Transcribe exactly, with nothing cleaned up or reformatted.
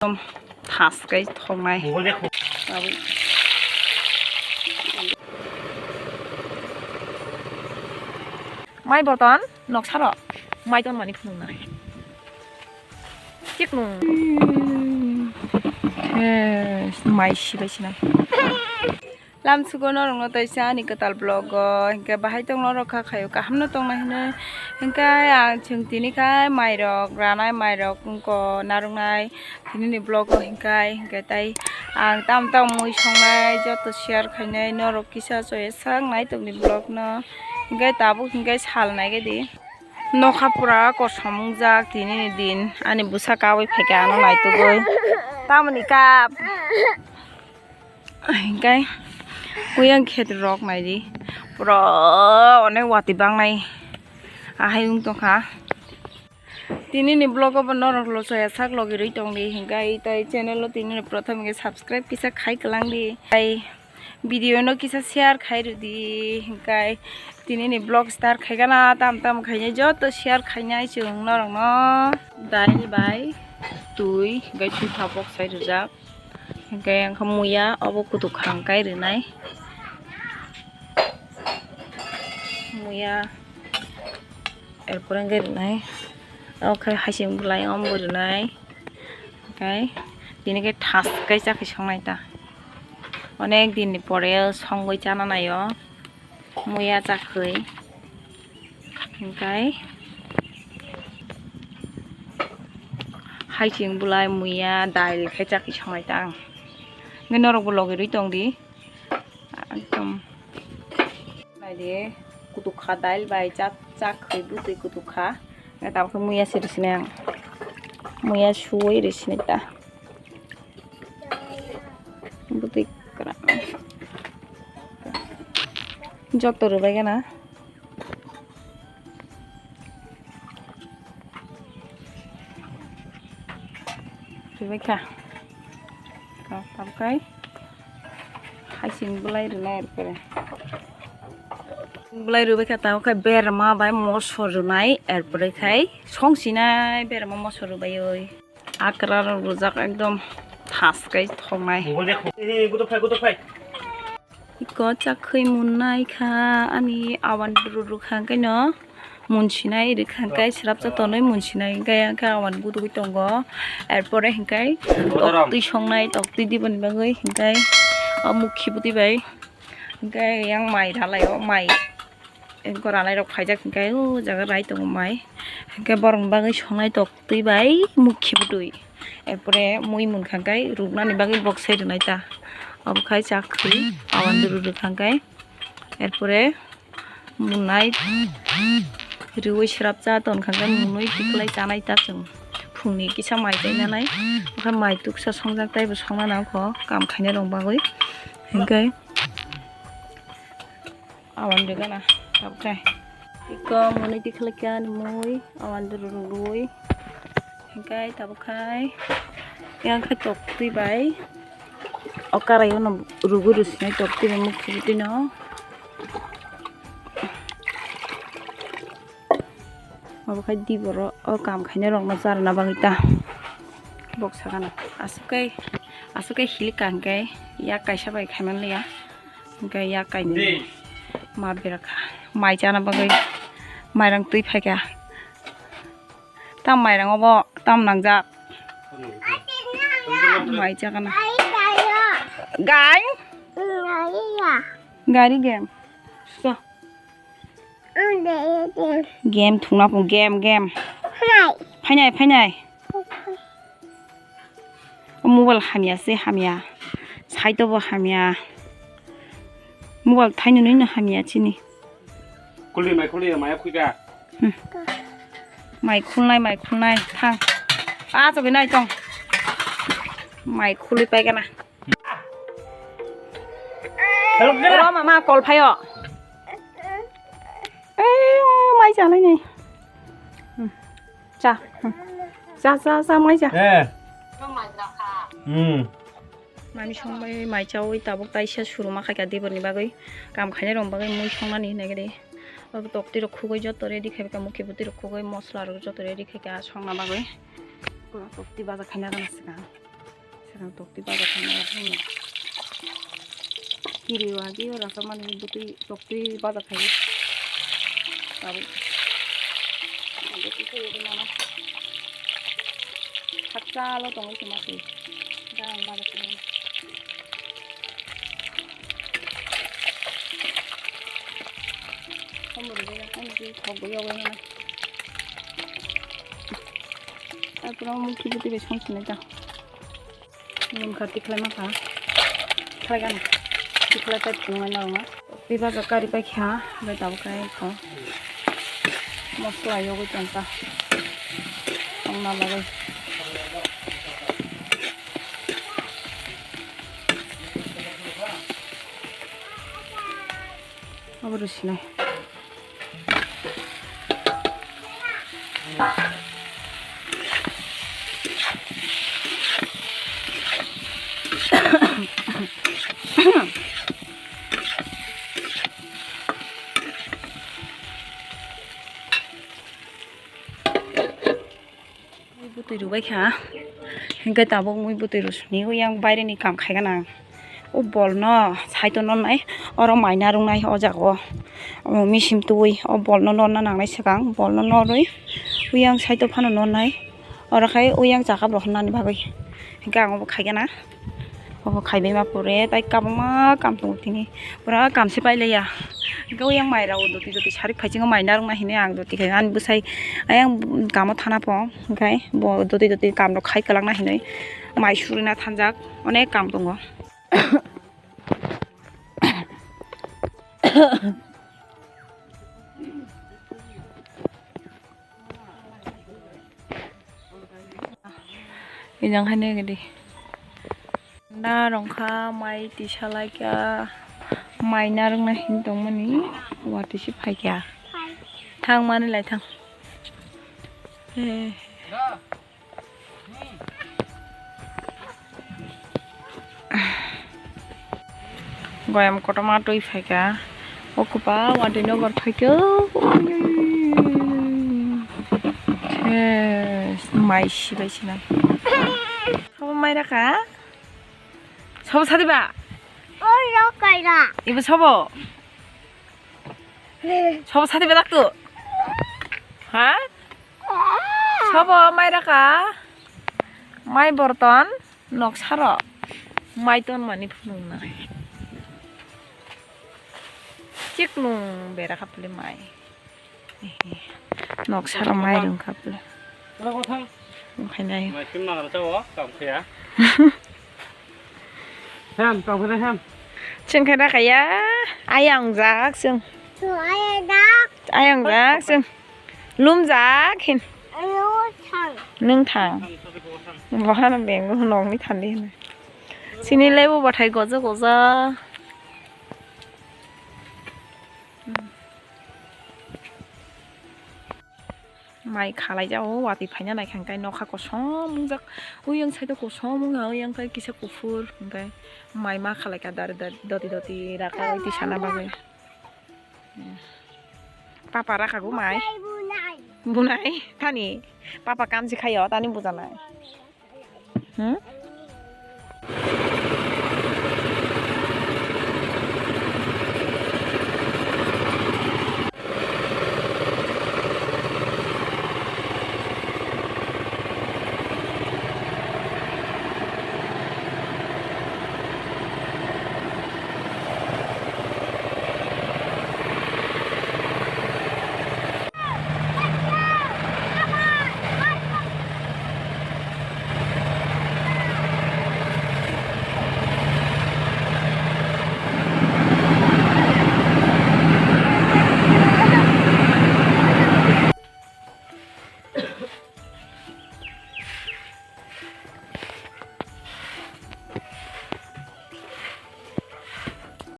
Ekdom thas kai thoknai. Mai boton noksaro mai ton mani phunuknai. Chiknung. Eh, mai sibai sinai. Lamsugo norokno taisa ani kwtal vlog o, hinkhe bahai tong norok kha khaio, kaham no tongna hino, hinkhe ang chwng tini khai mairok ranai, mairok wngko narwknai tini ni vlog o, hinkhe, hinkhe tai ang tam tam mui songnai joto share khainai norok kisa choi sak nai tongni vlog no, hinkhe tabuk hinkhe sal nai gedi. Nokha pura kosom wngjak tini ni din, ani bwsa kabwi phaikha ano naitugwi, tamoni kap. Hinkhe kuyang khet rok naidi, pura onek watwi bangnai ahai wng tongkha. Tini ni vlog o bo norok lo chaya sak logi rwi tongdi, hinkhe tai channel o tini ni prothom hinkhe subscribe kisa khai kwlangdi, tai video no kisa share khai rwdi, hinkhe tini ni vlog start khaigana tam tam khainai joto share khainai chwng norok no. Dail bai twi hinkhe thupha bok sai rwjak. Hinkhe ang kha muya, obo kutuk khang kai rwnai. Muya, erpore hwnkhe rwnai. Obo khe hasing bwlai, omo bo rwnai. Hinkhe tini khe thas kai chakhe songnai ta. Onek din ni pore songwi chana naio. Muya chakhwi. Hinkhe hasing bwlai muya dail khai chakhi songnai ta ang. Hinkhe norokbo logi rwi tongdi. Ekdom. Naidi kutuk kha dail bai chak, chakhwi bwtwi kutuk kha. Hinkhe tabukhe muya se rwsinai ang. Muya suwi rwsinai ta. Bwtwi kwrang. Joto rwbai gana. Rwbai kha. Tabuk khai. Hasing bwlai rwnai erpore. Bwlai rwbai kha tabuk khai berma bai moso rwnai erpore khai songsinai berma moso rwbaiwi. Akra rok rwjak ekdom thas kai thoknai. Iko chakhwi munnai kha ani awan rwrwkha hwnkhe no munsinai rwkha hwnkhe swrapsa tonwi munsinai hwnkhe awan gudugwi tongo. Erpore hwnkhe toktwi songnai, toktwi diboni bagwi hwnkhe o mukhi bwtwi bai hwnkhe yang mai ralaio mai. Eko ranairok phaijak hinkhe o jaga rai tongo mai. Hinkhe borokni bagwi songnai toktwi bai mukhi bwtwi. Erpore mui munkha hinkhe ruknani bagwi boksai rwnai ta. Obo khai chakhwi awan rwrwkha hinkhe. Erpore munai rwui swrapsa tonkha hinkhe munui tiklai chanai ta chwng. Phungni kisa mai chainanai. Okhai mai tuksa songjak taibo songna nangkho kam khainai rok bagwi. Hinkhe. Awan de gana, tabuk khai. Iko muni tikhlai kha ni mui, awan de rurui. Hinkhe tabuk khai. Yang khai toktwi bai. O karai ono rugu rusinai toktwi bai mukti bwtwi no. Obo khai di borok o kam khainai rok no charwna bagwi ta. Bok sakano. Aswk khe, aswk khe hilik ka hinkhe yak kaisa bai khaiman liya. Hinkhe yak kainwi ma berakha. Mai chana bagwi mairang twi phaikha. Tam mairang obo tam nangjak. Mai chakana. Gai? Gari game. So. Game thungna phung game, game. Phainai, phainai. O mobile hamya se hamya. Side o bo hamya. Mobile thainwi no hamya chini. Khuldi mai khuldi maya khuika. Hmm. Mai khulnai, mai khulnai. Thang. Ah, chogwi nai tong. Mai khulwi paigana. Ro mama kol phaio. Eh, mai chalai nai. Hmm. Cha. Hmm. Cha, cha, cha, mai cha. Eh. Hmm. Mani songbai mai chawi tabuk taisa suruma khaikha diborni bagwi. Kam khainai rok bagwi mui songnani hinwi gede. Obo toktwi rok khugwi joto ready khaikha, mukhi bwtwi rok khugwi, mosla rok joto ready khaikha songna bagwi. Toktwi baja khaina gana swkang. Ang tokti baja khaina rw thangno. Kiri o agi o rasa mani bwtwi tokti baja khaio. Tabuk. Ang tokti khaio rw mano. Hakchalo tongwi se ma twi. Da ang baja khaina. Khombo rwjak, ani twi thok bo yogwi mano. Ar pura mukti bwtwi bai song sinai ta. Nun kha tikhlai ma kha. Tikhlai gana. Tikhlai tai phunuk nai norok ma. Twi baja kari pai kha. Bai tabuk khe kho. Mosla yogwi tong ta. Tongna bagwi. Abo rw sinai. Mui bwtwi rwbai kha, hinkhe tabuk mui bwtwi rw sini, oyang baireni kam khai gana. O bolno side o nonai, oro mai narwknai o jaga o, o misim twi o bolno norna nangnai swkang, bolno norwi oyang side o phano nonai, oro khai oyang chakap rohornani bagwi, hinkhe ang obo khai gana. Obo khaibai ma pore, tai kabangma kam tongo tini. Pura kam se pailaiya. Hinkhe oyang mai rao doti doti sarik phaisingo mai narwkna hinwi ang doti khai ani bwsai ayang kamo thana po. Hinkhe bo doti doti kam rok khai kwlangna hinwi mai surina thanjak. Onek kam tongo. Ejang hai nai gidi. Na rong kha mai tisa lai kha, mai narwkna hin tongmani watwi se phai kha. Thang mani lai thang. Eh. Goyam kotorma twi phaikha. O kwpa watwi nokbar phaikha. Ses, mai sibai sinai. Sobo mai rakha? Sobo sadiba? Oi, rok kaira. Ibo sobo? Sobo sadiba daktu? Ha? Sobo mai rakha? Mai borton? Noksarok mai tonmani phunuknai. Chiklung bera khapli mai. Noksarok mai rung khapli. Okhai nai. Mai kim nang rw chao, kam khaya. Hem, kam khaya hem. Chwng khe da kaya. Ayang jak chwng. Ayang jak chwng. Lumjak hin. Nwng thang. Bohano bengo nokni thandi hwnwi. Sini lebu bathai goja goja. Mai khalai jao, watwi phaina nai kha, hwnkhe nokha kosom wngjak. Uyang side o kosom wngya, uyang khe kisa kuphur, hwnkhe mai ma khalai kha dari dari, doti doti raka twi sana bagwi. Papa raka go mai. Bunai, bunai. Bunai, thani. Papa kamchi khaio, tani bujanai. Hmm?